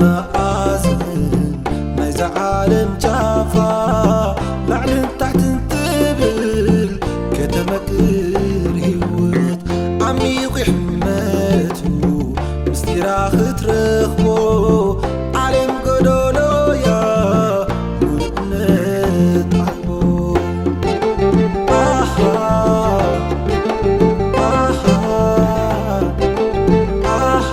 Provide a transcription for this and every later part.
መኣዝን ናይዛ ዓለም ጫፋ ላዕልን ታሕትን ትብል ከተመክር ህይወት ዓሚቑ ይሕመቱ ምስጢራ ክትረኽቦ ዓለም ጎዶሎያ ምሉእነት ኣልቦ ኣሃ ኣሃ ኣሃ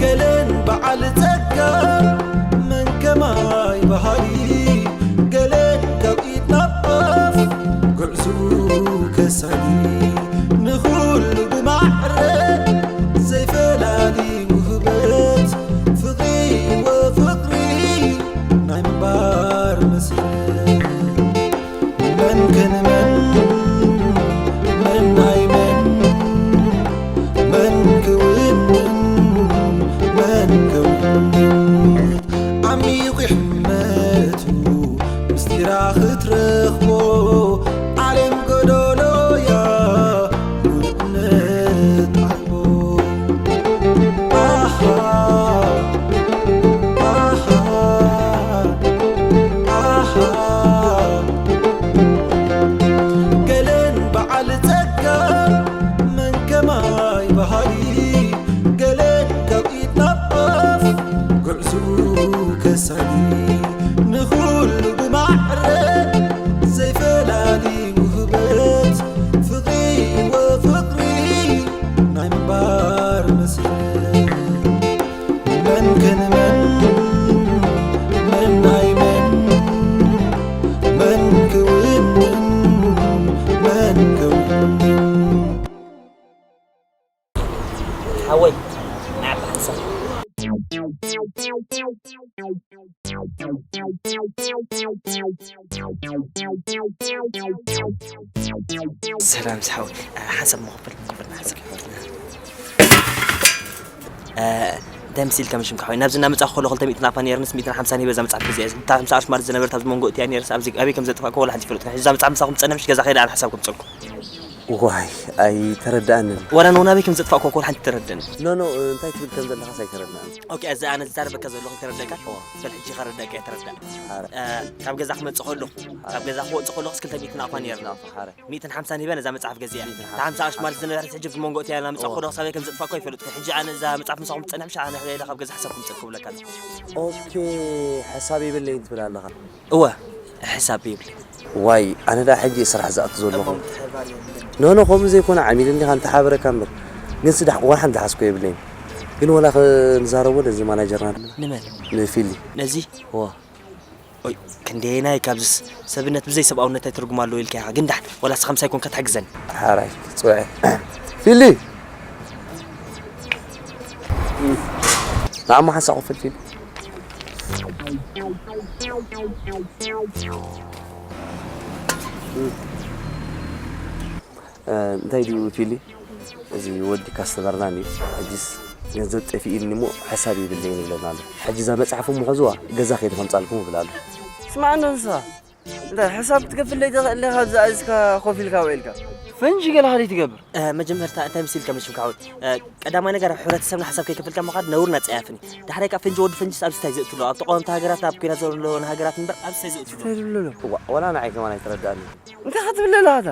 ገለን በዓል ጸጋ መን ከማይ በሃሊ ገለን ካብ ኢድ ናብ ኣፍ ጉዕዝኡ ከሳሊ ንኹሉ ብማዕረ ዘይፈላሊ ውህበት ፍቕሪ ወፍቕሪ ናይ ምንባር መስርሕ መን ከንመን መን ናይ መን መን ክውንን መን ክውንን ዓሚቑ ይሕመቱ ምስጢራ ክትረኽቦ ዓለም ጎዶሎያ ምሉእነት ኣልቦ ኣሃ ኣሃ ኣሃ ገለን በዓል ጸጋ መን ከማይ በሃሊ ገለን ካብ ኢድ ናብ ኣፍ ጉዕዝኡ ከሳሊ ንኹሉ ብማዕረ ዘይፈላሊ ውህበት ፍቕሪ ወፍቕሪ ናይ ምንባር መስርሕ መን ከንመን መን ናይ መን መን ክውንን መን ክውንን ሓወይ ናይ ዓዲ ሓንሳብ ሰላም ዝሓወይ ሓንሳብ መኽፈል መኽፈል ሓንሳብ እንታይ ምስ ኢልካ ምሽምካ ሓወይ ናብዚ እናመፃእኩ ከሎ ክልተ ሚእትን ኣፋ ነይርንስ ሚእትን ሓምሳን ሂበ እዛ መፅሓፍ ገዚአ እታ ሓምሳ ቅርሺ ማለት ዝነበረት ኣብዚ መንጎ እቲያ ነይርስ ኣብዚ ኣበይ ከም ዘጥፋእኩ ወላ ሓንቲ ይፈልጥና ሕጂ እዛ መፅሓፍ ምሳኹም ፀንሐ ምሽ ገዛ ከይዳ ኣነ ሓሳብ ከም ፀልኩ ዋይ ኣይተረድኣንን ዋላ ኖ ናበይ ከም ዘጥፋእኩ ወላ ሓንቲ ተረድእኒ ኖ ኖ እንታይ ትብል ከም ዘለኻስ ኣይተረድኣን ኦኬ እዚ ኣነ ዝዛረበካ ዘለኹ ይተረድእካ በል ሕጂ ከረድእካ እየ ተረዳእ ካብ ገዛ ክመፅእ ከለኹ ካብ ገዛ ክወፅእ ከለኹስ ክልተ ሚእትን ኣፋ ነይርና ሚእትን ሓምሳን ሂበ ነዛ መጽሓፍ ገዚኣ እታ ሓምሳ ቅርሺ ማለት ዝነበረት ሕጂ ብመንጎ እቲያ ናምጻ ኮዶ ክሳበይ ከም ዘጥፋ እኮ ይፈልጥ ሕጂ ኣነ እዛ መጽሓፍ ምሳኹም ትጸንሕ ምሻ ኣነ ሕደ ኢለ ካብ ገዛ ሓሳብኩም ጸልኩ ብለካ ኣለኹ ኦኬ ሓሳብ የብለይን ትብል ኣለኻ እወ ሕሳብ የብለይ ዋይ ኣነ ዳ ሕጂ ስራሕ ዝኣቱ ዘለኹ ኖ ኖ ከምኡ ዘይኮነ ዓሚል እንዲኻ እንተሓበረካ እምበር ግን ስዳሕ ዋላ ሓንቲ ዝሓዝኮ የብለይን ግን ወላ ክንዛረቦ ነዚ ማናጀርና ንመን ንፊሊ ነዚ ዋ ኦይ ክንደየናይ ካብዝስ ሰብነት ብዘይ ሰብኣውነት ኣይትርጉም ኣለዎ ኢልካ ኢኻ ግን ዳሕን ወላ ስኻ ምሳይ ኮንካ ትሕግዘኒ ሓራይ ጽውዐ ፊሊ ንዓሞ ሓንሳ ኮፈል ፊሊ እንታይ ድዩ ፊሊ እዚ ወዲ ካስተመርና እንድዩ ሕጂስ ገንዘብ ጠፊእኒ እሞ ሕሳብ የብለይን ይብለና ኣሎ ሕጂ እዛ መፅሓፍ እሞ ሕዝዋ ገዛ ከይዲ ከምፃልኩም ይብል ኣሎ ስማዕ እንዶ ንስኻ እንታይ ሕሳብ ክትከፍለይ ትኽእል ኢኻ ኣብዚ ኣዚዝካ ኮፍ ኢልካ ውዒልካ ፈንጂ ገለ ካልእ ትገብር መጀመርታ እንታይ ምስ ኢልካ መሽምካ ሓወይ ቀዳማይ ነገር ኣብ ሕብረተሰብና ሓሳብ ከይከፈልካ ምኻድ ነውርና ጸያፍን እዩ ዳሕራይ ካብ ፈንጂ ወዲ ፈንጂስ ኣብዚ እንታይ ዘእትሎ ኣብ ተቃወምቲ ሃገራት ኣብ ኩናት ዘለወን ሃገራት እምበር ኣብዚ እንታይ ዘእትሎ ወላ ንዓይ ከማን ኣይተረዳእኒ እንታይ ክትብል ኣለኻ እታ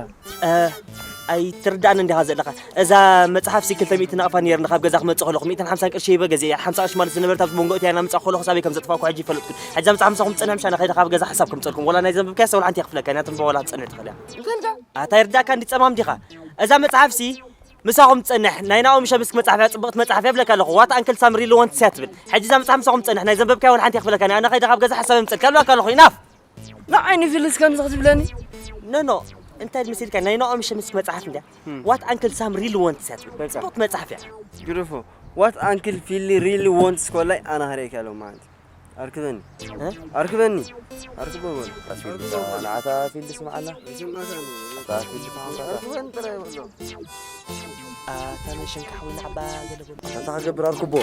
ኣይትርዳእን እንዲኻ ዘለኻ እዛ መፅሓፍ ሲ ክልተ ሚእቲ ናቕፋ ነይርኒ ካብ ገዛ ክመፅእ ከለኹ ሚእትን ሓምሳን ቅርሺ ሂበ ገዚአ ሓምሳ ቅርሺ ማለት ዝነበረት ኣብዚ መንጎ እቲያ ናምፃ ከለኹ ሳበይ ከም ዘጥፋ እኳ ሕጂ ይፈልጥኩን ሕዚ ምፅሓፍ ምሳኹም ትፀንሕ ምሻ ንኸይደ ካብ ገዛ ሓሳብ ከም ፀልኩም ወላ ናይ ዘንብብካያ ሰው ሓንቲ ክፍለካ ናትን በወላ ትፀንሕ ትኽእል እያ ኣታ ይርዳእካ እንዲ ፀማም ዲኻ እዛ መፅሓፍ ሲ ምሳኹም ትፀንሕ ናይ ናኦም ሸምስክ መፅሓፍ እያ ፅብቕቲ መፅሓፍ እያ ብለካ ኣለኹ ዋት ኣንክል ሳም ሪሊ ወንትስ እያ ትብል ሕጂ እዛ መፅሓፍ ምሳኹም ትፀንሕ ናይ ዘንበብካያ ወላ ሓንቲ ክፍለካ እያ ኣነ ኸይደ ካብ ገዛ ሓሳብ ምፅልካ ብለካ ኣለኹ ኢናፍ ንዓይ ንፊልስ ከምዚ ክትብለኒ ኖ ኖ እንታይ መሲልካ ናይ ናኦም ሸምስክ መፅሓፍ እንድያ ዋት ኣንክል ሳም ሪሊ ወንትስ እያ ትብል ፅቡቅ መፅሓፍ እያ ግደፎ ዋት ኣንክል ፊሊ ሪሊ ወንትስ ኮላይ ኣነ ከርእየካ ኣለዎ ማለት ኣርክበኒ ኣርክበኒ ኣርክቦ በሉ ንዓታ ፊልድ ስምዓና ኣታ መሽን ካሕዊና ዓባ ገለቦ ኣታ ክገብር ኣርክቦ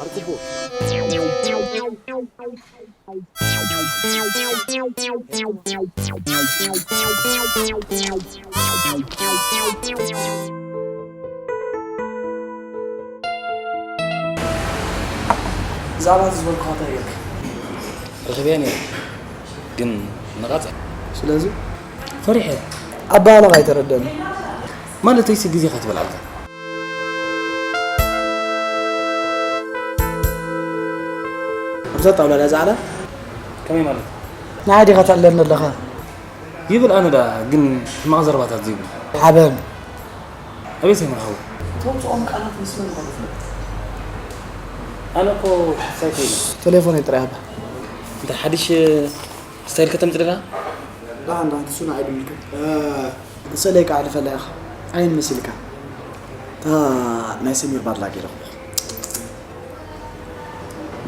ኣርክቦ ብዛዕባ እዚ ዝበልኩኻ እንታይ ገርካ? ረኺበያ ነይረ ግን ንቓጸ ስለዚ ፈሪሐ ኣባህላኻ ኣይተረደኒ። ማለተይሲ ግዜኻ ትበልዓልካ ኣብዛ ጣውላ ዳ ዝዓላ ከመይ ማለት ንዓይ ዲኻ ትዕለኒ ኣለኻ? ይብል ኣነ ዳ ግን ሕማቕ ዘረባታት ዘይብሉ ሓበን ኣበይ ሰይመን ሓው ተውፅኦም ቃላት ምስ መን ኢኻ ትፍለጥ? ኣነ እኮ ሓሳይ ከይነ ቴሌፎነይ ጥራይ ሃባ። እንታይ ሓድሽ ስታይል ከተምፅእ ደላ ዳሓን ዳሓን እሱ ንዓይ ድምልከት ስእለይ ከዓ ሕልፈላ ኢኻ ዓይን መሲልካ እታ ናይ ሰሚር ባድላ ገይረ ክብሎ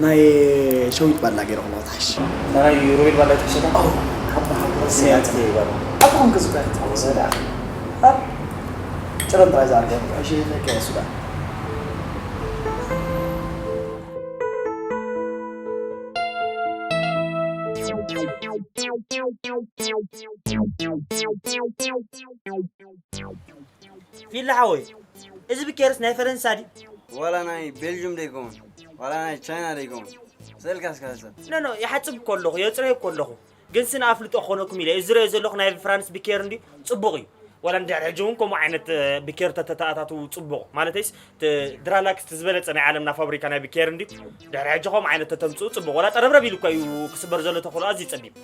ናይ ሸዊት ባድላ ገይረ ክብሎ ትሓሽ ናይ ሮቤል ባላ ተሸጣ ኣባሓጎስ ኣቶም ክዝካ ይትሓወሰ ዳ ጭረም ጥራይ ዝኣርገ ሽሪፈ ከየሱ ዳ ፊላ ሓወይ፣ እዚ ብኬርስ ናይ ፈረንሳ ድዩ? ዋላ ናይ ቤልጅም ደይከውን ዋላ ናይ ቻይና ደይከውን ስእልካ እስካ ሰብ ኖ ኖ፣ ይሓጽብ እኮ ኣለኹ፣ የጽረይ እኮ ኣለኹ። ግን ስነ ኣፍልጦ ክኾነኩም ኢለ እዚ ዝረኦ ዘለኹ ናይ ፍራንስ ብኬር እንዲ ጽቡቕ እዩ። ዋላ እንድሕር ሕጂ እውን ከምኡ ዓይነት እ፣ ብኬር ተተኣታትው ጽቡቕ ማለተይስ ት- ድራላክስ እቲ ዝበለጸ ናይ ዓለምና ፋብሪካ ናይ ብኬር እንዲ ድሕሪ ሕጂ ከምኡ ዓይነት ተተምጽኡ ጽቡቕ። ዋላ ጠረብረብ ኢሉ እኮ እዩ ክስበር ዘሎ ተኽእሎ ኣዝዩ ጸቢብ።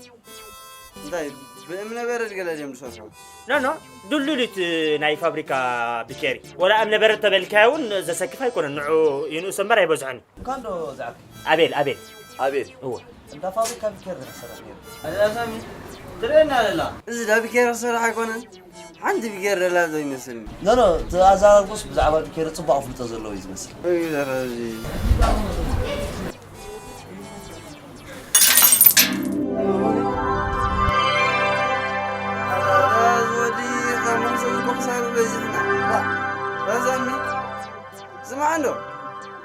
እንታይ ብእምነ በረድ ገለ ድዮም ዝሰርሑ ኖ ኖ፣ ድልዱሊት ናይ ፋብሪካ ብኬሪ። ወላ እምነ በረድ ተበልካዮ እውን ዘሰክፍ ኣይኮነን። ንዑ ይንእሶ እምበር ኣይበዝሖን። እንኳን ዶ ዝዓብኪ? ኣቤል ኣቤል ኣቤል እወ። እንዳ ፋብሪካ ብኬር ዝሰርሕ ነይሩ። ኣዳሳሚ ትርእየና ኣለላ እዚ ዳ ብኬር ዝሰርሕ ኣይኮነን ሓንቲ ብኬር ደላ ዶ ይመስልኒ ኖ ኖ፣ እቲ ኣዛራርቡስ ብዛዕባ ብኬር ጽቡቕ ኣፍልጦ ዘለዎ እዩ ዝመስል። ስማዕ እንዶ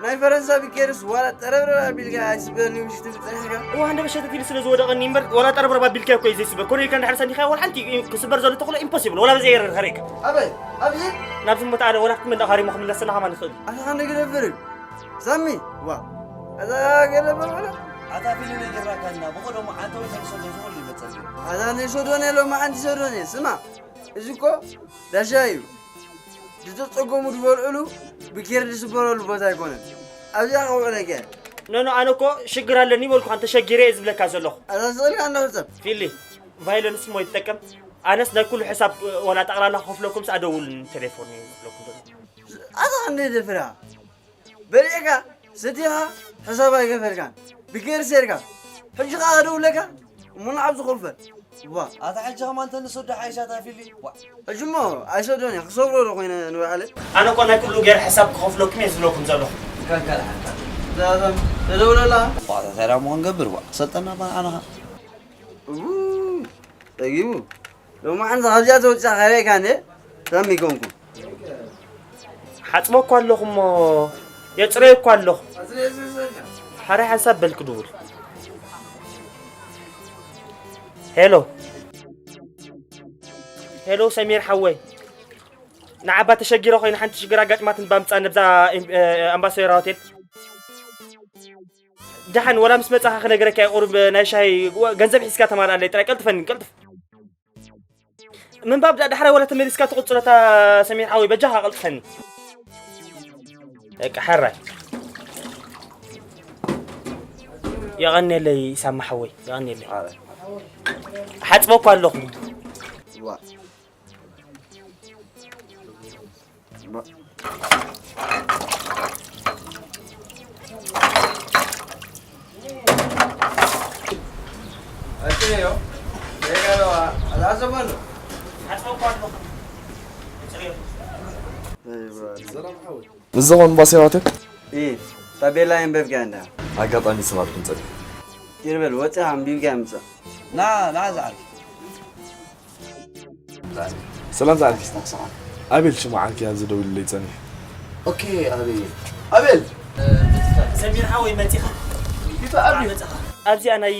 ናይ ፈረንሳ ቢኬርስ ዋላ ጠረብረብ ኣቢልካ ኣይስበኒ ምሽ ትብል ጸኒሕካ እዋ እንደ መሸተት ኢሉ ስለ ዝወደቐኒ እምበር ዋላ ጠረብረብ ኣቢልካዮ እኮ እዩ ዘይስበር ኮነ ኢልካ እንድሕር ሰኒኻዮ ዋላ ሓንቲ ክስበር ዘሎ ተኽእሎ ኢምፖሲብል ዋላ ብዘይ ኤረር ከርእየካ ኣበይ ኣብዚ ናብዚ እሞ ተኣለ ዋላ ክትመልእ ካሪሞ ክምለሰና ከማን ይኽእል እዩ ኣታ ክንደ ግደፍር እዩ ሳሚ ዋ እዛ ገለ በበለ ኣታ ፊልም ይራካና ብቆዶሞ ዓንተው ተንሰዶ ዝኹሉ ይመጸል ኣታ ነይ ሶዶን የሎ መዓንቲ ሶዶን እየ ስማ እዚ እኮ ዳሻ እዩ ዝተጸገሙ ዝበልዕሉ ብኬር ዝስበረሉ ቦታ ኣይኮነን ኣብዚኣ ከውዕለከ ኖኖ ኣነ እኮ ሽግር ኣለኒ በልኩ ኣንተ ሸጊረ እየ ዝብለካ ዘለኹ ኣታ ስእልካ እንዳ ሕጸብ ፊሊ ቫይለንስ እሞ ይትጠቀም ኣነስ ናይ ኩሉ ሕሳብ ወላ ጠቕላላ ክኸፍለኩም ስኣ ደውሉኒ ቴሌፎን እዩ ዝብለኩም ዘሎ ኣታ እንደ ደፍራ በሊዕካ ሰቲኻ ሕሳብ ኣይከፈልካን ብኬር ሴርካ ሕጂ ከኣ ክደውለካ እሞ ንዓብ ዝኸፈል ዋ ኣታ ሕጂ ከማን ተንሶዶ ሓይሻታ ፊሊ ዋ ሕጂ እሞ ኣይሰዶን እየ ክሰብሮ ዶ ኮይነ ንባዕለይ ኣነ እኮ ናይ ኩሉ ገይረ ሕሳብ ክኸፍለኩም እየ ዝብለኩም ዘለኹ ተደውለላ ዋ ተታዳ እሞ ክንገብር ዋ ክሰልጠና ባንዓናኻ ጠጊቡ ሎማዓንቲ ካብዚኣ ተወፂኣ ከርእየካ እንደ ከም ይኮንኩ ሓፅቦ እኳ ኣለኹ እሞ የፅረየ እኳ ኣለኹ ሓራይ ሓንሳብ በልክ ድውል ሄሎ ሄሎ ሰሚር ሓወይ ንዓባ ተሸጊረ ኮይነ ሓንቲ ሽግር ኣጋጢማትኒ ባምፃ ነብዛ ኣምባሶራ ሆቴል ደሓን ወላ ምስ መጻኻ ክነግረካ እየ ቁሩብ ናይ ሻሂ ገንዘብ ሒዝካ ተማልኣለይ ጥራይ ቀልጥፈኒ ቀልጥፍ ምንባብ ዳሕራይ ወላ ተመሊስካ ትቕጽሎ እታ ሰሚር ሓወይ በጃኻ ቀልጥፈኒ በቃ ሕራይ የቐንየለይ ሳማ ሓወይ የቐንየለይ ሓጽበኳ ኣለኹ ንዝኾን ባሴራትክ ታቤላ የንበብካ እንዳ ኣጋጣሚ ሰባት ክንጸግ ይርበል ወጽኻ ኣንቢብካ ምጻእ ና ና ዝዓርኪ ሰላም ዝዓርኪ ኣቤል ሽሙ ዓርኪ ኣብዚ ደው ኢሉለይ ጸኒሑ ኦኬ ኣቤል ኣቤል ሰሚር ሓወይ መጺኻ ይፈኣቢ መጻኻ ኣብዚኣ ናይ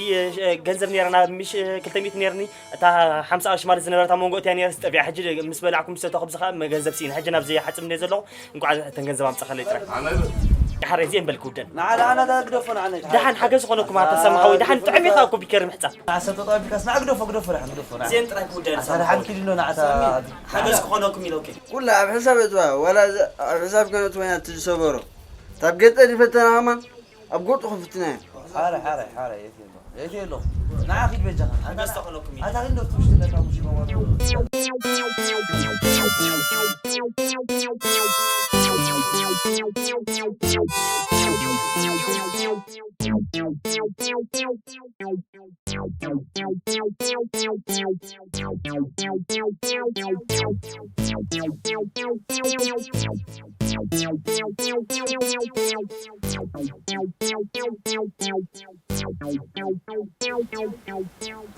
ገንዘብ ነይረና ምሽ ክልተ ሚእቲ ነይርኒ እታ ሓምሳ ቅርሺ ማለት ዝነበረት ኣብ መንጎ እቲያ ነይረ ስጠቢያ ሕጂ ምስ በላዕኩም ዝሰተኹ ብዚ ከዓ ገንዘብ ስኢነ ሕጂ ናብዚ ሓፅም እንደ ዘለኹ እንኳዕ እተን ገንዘብ ኣምፀኸለይ ጥራይ ዳሕረ እዚኤን በል ክውደን። ንዓ ንዓና ዳ ግደፎ ንዓና። ደሓን ሓገዝ ዝኾነኩም ኣታ ሰማሓዊ፣ ደሓን ጥዑም ኢኻ እኮ ቢከር ምሕጻብ። ንዓ ሰብ ተጣቢካስ ንዓ ግደፎ ግደፎ ንዓ ግደፎ ንዓ። እዚኤን ጥራይ ክውደን ኣታ ሰማሓዊ። ሓንቲ ኪድ ኣሎ ንዓታ። ሓገዝ ክኾነኩም ኢለ ኦኬ። ኩላ ኣብ ሕሳብ እትዋ ዋላ ኣብ ሕሳብ ከነትወና ትዝሰበሮ። ታብ ገጠ ድፈተና ሃማ ኣብ ጎጡ ክፍትና። ሓረ ሓረ ሓረ የት የሎ የት የሎ። ንዓ ኪድ በጃኻ። ሓገዝ ክኾነኩም ኢለ። ኣታ ግን ዶክተር ሽትለካ ሙሽ ይባባሉ።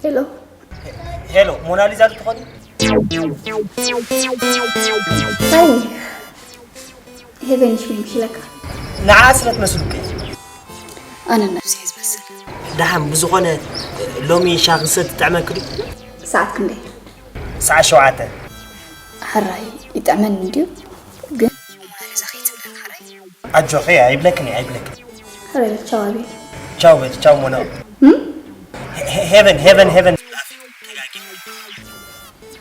ሄሎ። ሄሎ፣ ሞናሊዛ ዶ ትኾኒ? ሃይ። ሄቨን ሽሚም ሽለካ። ንዓ ስለ ትመስሉኪ። ኣነ ነብሰይ ዝመስል። ደሓን ብዝኾነ ሎሚ ሻሂ ክሰቲ ትጥዕመኪ ድዩ? ሰዓት ክንደይ? ሰዓት ሸውዓተ። ሕራይ ይጥዕመኒ እንድዩ፣ ግን ሞናሊዛ ከይትብለኒ ሕራይ። ኣጆኺ ኣይብለክን እየ ኣይብለክን። ሕራይ በል ቻው ኣቤል። ቻው በል ቻው ሞና። እም? ሄ- ሄቨን ሄቨን ሄቨን።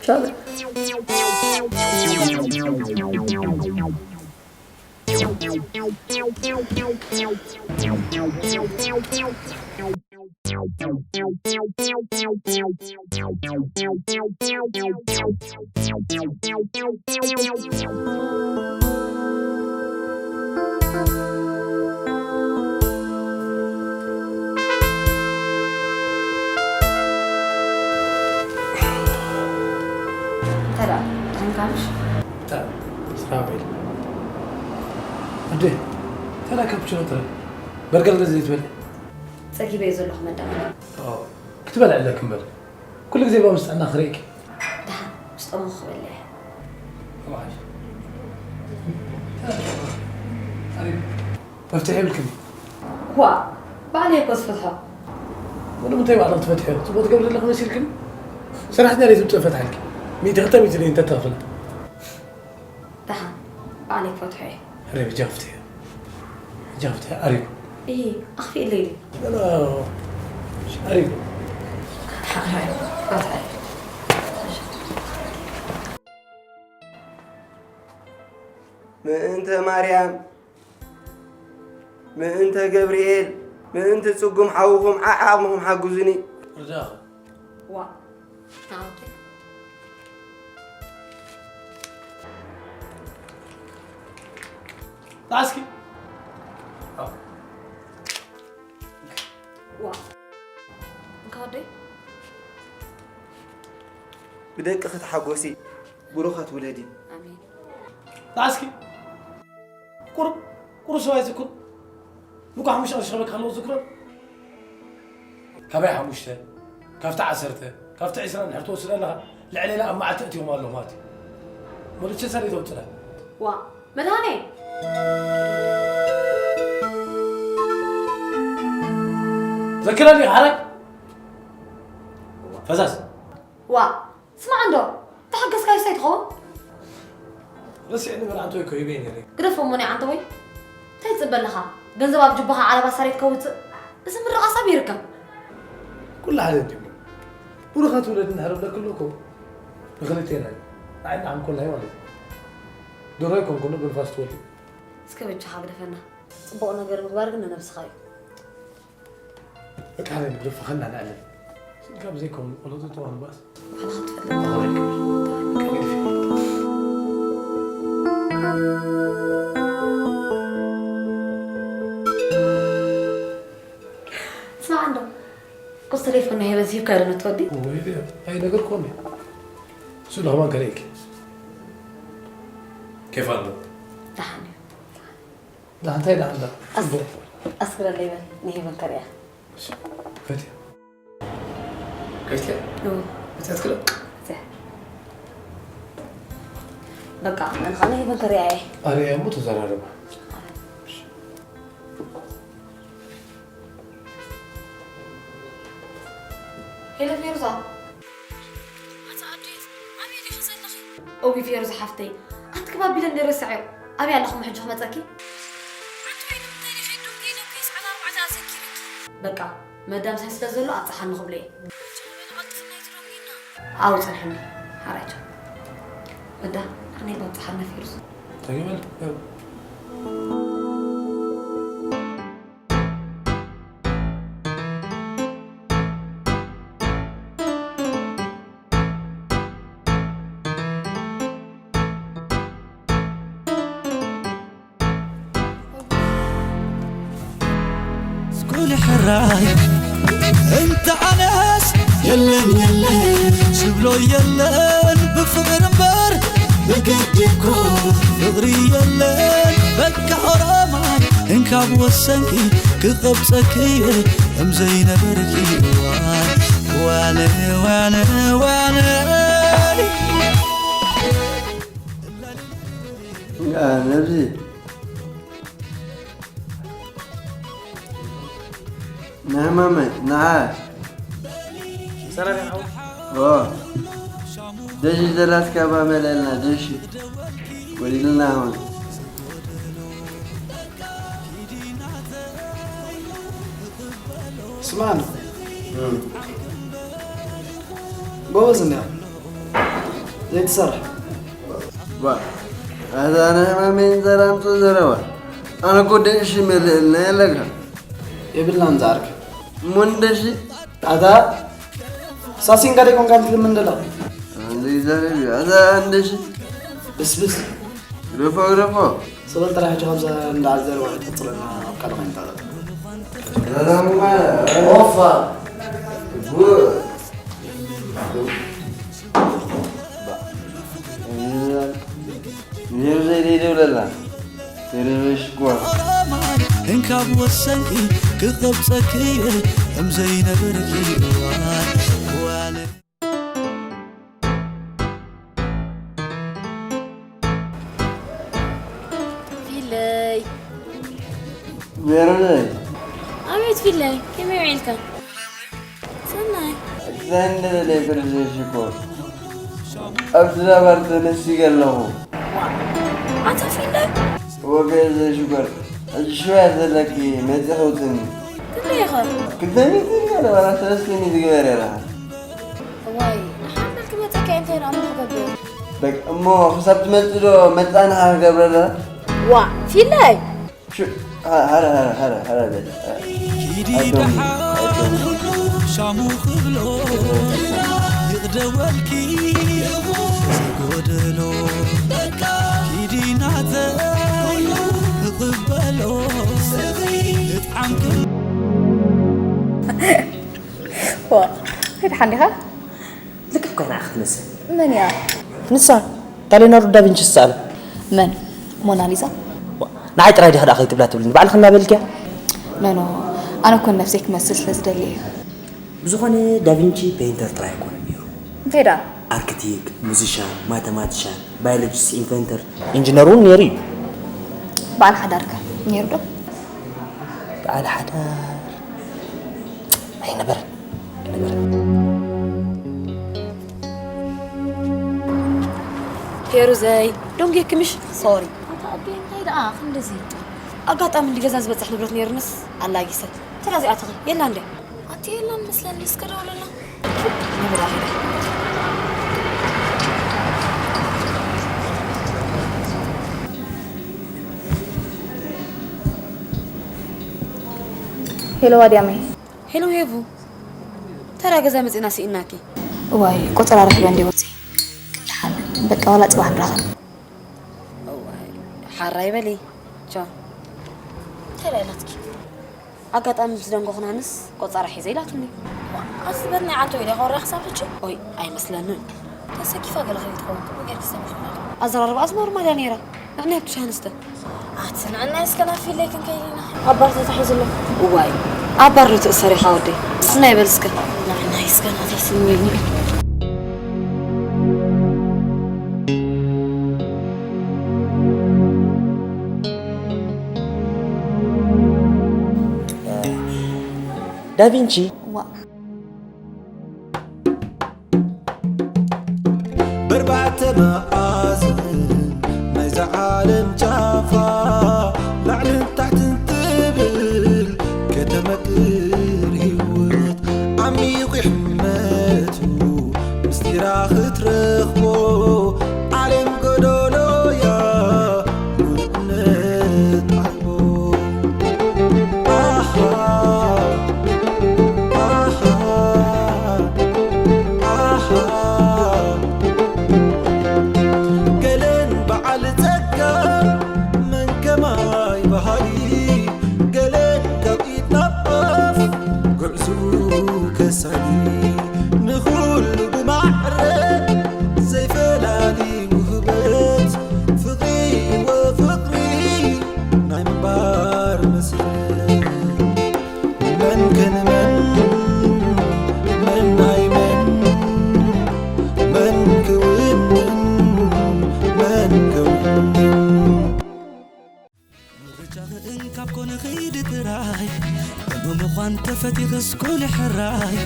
ቻው በል። ተራ ታንካምሽ ስራዊል ኣደ ተላ ካፕችኖ ጥረ በርገር ገዘ ይትበል ጸጊበ ዘለኹ መዳመ ክትበልዕ ኣለክ እምበር ኩሉ ግዜ ባ ምስ ጥዕና ክርእየኪ ደሓን ምስ ጠመኹ ክበልዕ መፍትሒ ይብልክን ዋ ባዕለይ እኮ ዝፈትሖ ንምንታይ ባዕልኽ ትፈትሕዮ? ፅቡቅ ትገብሪ ዘለኺ መሲልክን? ሰራሕተኛ ደይ ትምፅእ ፈትሓልኪ። ሚእቲ ክልተ ሚእቲ ደይ እንተትኸፍላ። ደሓን ባዕለይ ክፈትሖ እየ። ሕረ ብጃ ፍትሕዮ። ብጃ ፍትሕዮ ኣሪጉ። እይ ኣኽፊእለይ ድዩ? ኣሪጉ። ምእንተ ማርያም ምእንተ ገብርኤል ምእንቲ ጽጉም ሓውኹም ዓዓቕምኹም ሓግዙኒ። ርዳኸ ዋ ናውቲ ጣስኪ ዋ እንካ ወደይ ብደቂ ክትሓጎሲ ብሩኻት ውለዲ። ኣሜን ጣስኪ ቁሩብ ቁሩብ ሰብኣይ ዝኩር ምኳ ሓሙሽተ ቅርሺ ከበካ ከለዎ ዝክሮ ካባይ ሓሙሽተ ካብቲ ዓሰርተ ካብቲ ዕስራ እንድሕር ትወስድ ኣለኻ ልዕሌና ኣብ መዓልቲ እትዮም ኣለኹ ማለት እዩ። መሉቸ ሰሪ ተውፅላ ዋ መድሃኔ ዘክረኒ ሓረግ ፈዛዝ ዋ ስማዕ እንዶ ተሓገዝካዮ ስታይ ትኸውን ረሲዕ ንበር ኣንተ ወይ ኮይበ ነረ ግደፎ እሞ ናይ ዓንተ ወይ እንታይ ትፅበ ኣለኻ ገንዘብ ኣብ ጅባኻ ዓለባ ሳሬት ከውፅእ እዚ ምርቓስ ኣብ ይርከብ ኩሉ ሓደ እንዲሞ ብሩኻት ውለድ እንድሕር ኣለክሉ እኮ ንክልቴና እዩ ንዓይ ንዓም ኮላይ ማለት እዩ ዶሮ ይኮንኩ ንብንፋስ ትወልድ እስከ በጃኻ ግደፈና ፅቡቕ ነገር ምግባር ግን ንነብስኻ እዩ በቃ ሓረግ ግደፎ ኸና ንዕለል ስልካ ብዘይከውን ቆለጡ ተዋን ባስ ባዕልኻ ትፈልጥ ስማዕ እንዶ ቁስ ተሌፎን ናይ በዚህካ ዶ ነትወዲ ኣይነገርኩም እሱ ለኽባን ከርእኪ ኬፍ ኣሎ ደሓን እዩ ደሓን እንታይ ደሓን ዳ ኣስግረለይ በል ንሂበን ከርእያ ፈትያ ከፍትያ እው እታት ክለቅ እዚኣ በቃ ኣነ ከዓ ንሂበን ከርእያ እየ ኣርእያ እሞ ተዘራረባ ሄሎ ፌሩዛ ኣታ ኣዴት ኣበይ ዲኺ ዘለኺ እዊ ፌሩዛ ሓፍተይ ኣንቲ ክባቢለ እንደ ረሳዐ ኣበይ ኣለኹም ሕጂ ክመፀኪ ኣንቲ ወይ በቃ መዳምሳይ ስለ ዘሎ ኣብጽሓኒ ክብሎ እየ። ኣብጽሕኒ። ሓራይቶ። ወዳ፣ ኣነ ኣብጽሓና ፌሩዝ። ተገበል። ስኩል ሕራይ እንተ ኣነስ የለን የለን ዝብሎ የለን ብፍቕር እምበር ብግዲ እኮ ፍቕሪ የለን በቃ ኦሮማይ እንካብ ወሰንኪ ክቐብፀኪ እየ እምዘይነበርኪ ዋነ ዋነ ዋነ ዋነ ነብዚ ንሕማመይ ንዓ ሰላም ይሓው ኦ ደሺ ዘላትካ ባ መለልና ደሺ ወሊልና ሆን ስማን ጎበዝ እንዲያ ዘይትሰርሕ ባ ኣዛ ናይ ማመይን ዘራምፁ ዘረባ ኣነ እኮ ደሺ መለልና ያለካ የብልናን ዝኣርክ ሙን ደሺ ኣታ ሳሲንካ ደይኮንካ ንትልምን ደላ ዘይዛረብ እዩ ኣዛ እንደሺ ብስብስ ግረፎ ግረፎ ሰበል ጥራሕ ሕጂ ካብዛ እንዳዓል ዘረባ ትቅፅለና ኣብ ካልእ ኮይንካ ዘረባ ኦፋ ጉ ነብዘይ ደይደብለላ ተረበሽኳ እንካብ ወሰንኪ ክቐብፀኪ እየ እምዘይነበርኪ እዋን ፊለይ ሜሮነይ ኣቤት ፊለይ ከመይ ውዒልካ ሰናይ እንታይ እንደበለ ይቅርታ ሽኮር ኣብቲ ዳባር ተነሲገ ኣለኹ ኣታ ፊለይ ወገ ዘይሽኮር ሕጂ ሽወያ ዘለኪ መፂ ከውፅኒ ክንደይ ኢኻ ክልተ ሚእቲ ገለ ዋላ ሰለስተ ሚእቲ ግበር የረኻ እዋይ ንሓመል ክመፀካ እንታይ ደኣ ክገብር በቃ እሞ ክሳብ ትመፅእ ዶ መፃንኻ ክገብረላ ዋ ፊለይ ሹ- ሀ- ሀረ ሀረ ሀረ ሀረ በል ኪዲ ደሓን ሻሙ ክብሎ ይቕደወልኪ ዘጎደሎ ኪዲ ናተይ ክቕበሎ እጥዓምክን ዋ፣ ከይድሓን ዲኻ? ልክዕ ኮይና ክትመስል መን እያ? ንሳ እታ ሌናርዶ ዳቪንቺ ዝሰኣለ መን? ሞናሊዛ? ንዓይ ጥራይ ዲኻ ደኣ ከይትብላ ትብልኒ ባዕልኺ እናበልክያ ኖ ኖ፣ ኣነ እኮ ነብሰይ ክመስል ስለ ዝደሊ እየ። ብዝኾነ ዳቪንቺ ፔይንተር ጥራይ ኣይኮነን ነይሩ እንታይ ደኣ? ኣርክቴክት ሙዚሻን ማተማቲሻን ባዮሎጂስት ኢንቨንተር ኢንጂነር እውን ነይሩ እዩ በዓል ሓዳር ከ ነይሩ ዶ? በዓል ሓዳር ኣይነበረን ኣይነበረን ፌሩዘይ ደንጉየኪ ምሽ ሶሪ ኣታ ኣዴ እንታይ ደኣ ክንድዚ ኣጋጣሚ እንዲ ገዛ ዝበፅሕ ንብረት ነይሩንስ ኣላጊሰ ተራ እዚኣትኺ የላ እንደ ኣቲ የላን መስለኒ እስከ ደውለላ ንብራ ሄደ ሄሎ ዋድያመይ ሄሎ ሄቡ ተራ ገዛ መፂና ስኢናኪ እዋይ ቆፀራ ረኪበ እንዲ ወፂ ክንደሓን በቃ ዋላ ፅባሕ ንራኸብ ሓራይ በሊ ቻው ተራ ኢላትኪ ኣጋጣሚ ምስ ደንጎኽናንስ ቆፀራ ሒዘ ኢላትኒ ኣስበኒ ዓንቶ ኢለ ከወራ ክሳብ ሕጂ ኦይ ኣይመስለንን ተሰኪፋ ገለ ከይትኸውን ከምኡ ጌርኪ ሰሚዕና ኣዘራርባኣስ ኖርማል እያ ነይራ ንዕናይ ብትሻ ኣንስተ ኣቲ ንዕናይ እስከ ናብ ፊለይ ክንከይድ ኢና ኣባር ተታሒዙ ኣሎ እዋይ ኣባር ዶ ትእሰር ኢኻ ወደይ ስናይ በል እስከ ንዕናይ እስከ ናተይ ስምዒኒ ዳቪንቺ ዋ በርባዕተ መኣዝን ናይዛ ዓለም ጫፋ ላዕልን ታሕትን ትብል ከተመት ህይወት ዓሚቑ ይሕመቱ ምስጢራ ክትረኽቦ ዓለም ጎዶሎያ ሙሉእነት ኣልቦ። ኣሃ ኣሃ ኣሃ ገለን በዓል ጸጋ መን ከማይ በሃሊ ገለን ካብ ኢድ ናብ ኣፍ ጉዕዝኡ ከሳሊ ንኹሉ ብማዕረ ዘይፈላሊ ውህበት ፍቕሪ ወፍቕሪ ናይ ምንባር መስርሕ መን ከንመን መን ናይ መን መን ክውንን መን ክውንን ምርጫኽን ካብ ኮነ ኺድ ጥራይ ብምዃን ተፈቲኽስ ኩን ሕራይ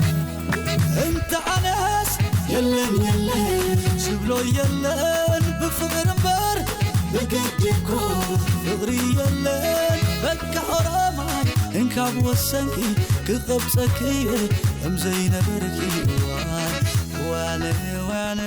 እንተ ኣነስ የለን የለን ዝብሎ የለን ብፍቕር እምበር ብግዲ እኮ ፍቕሪ የለን በቃ ኦሮማይ እንካብ ወሰንኪ ክቐብጸኪ እየ ከም ዘይነበርኪ ዋይ ዋለ ዋለ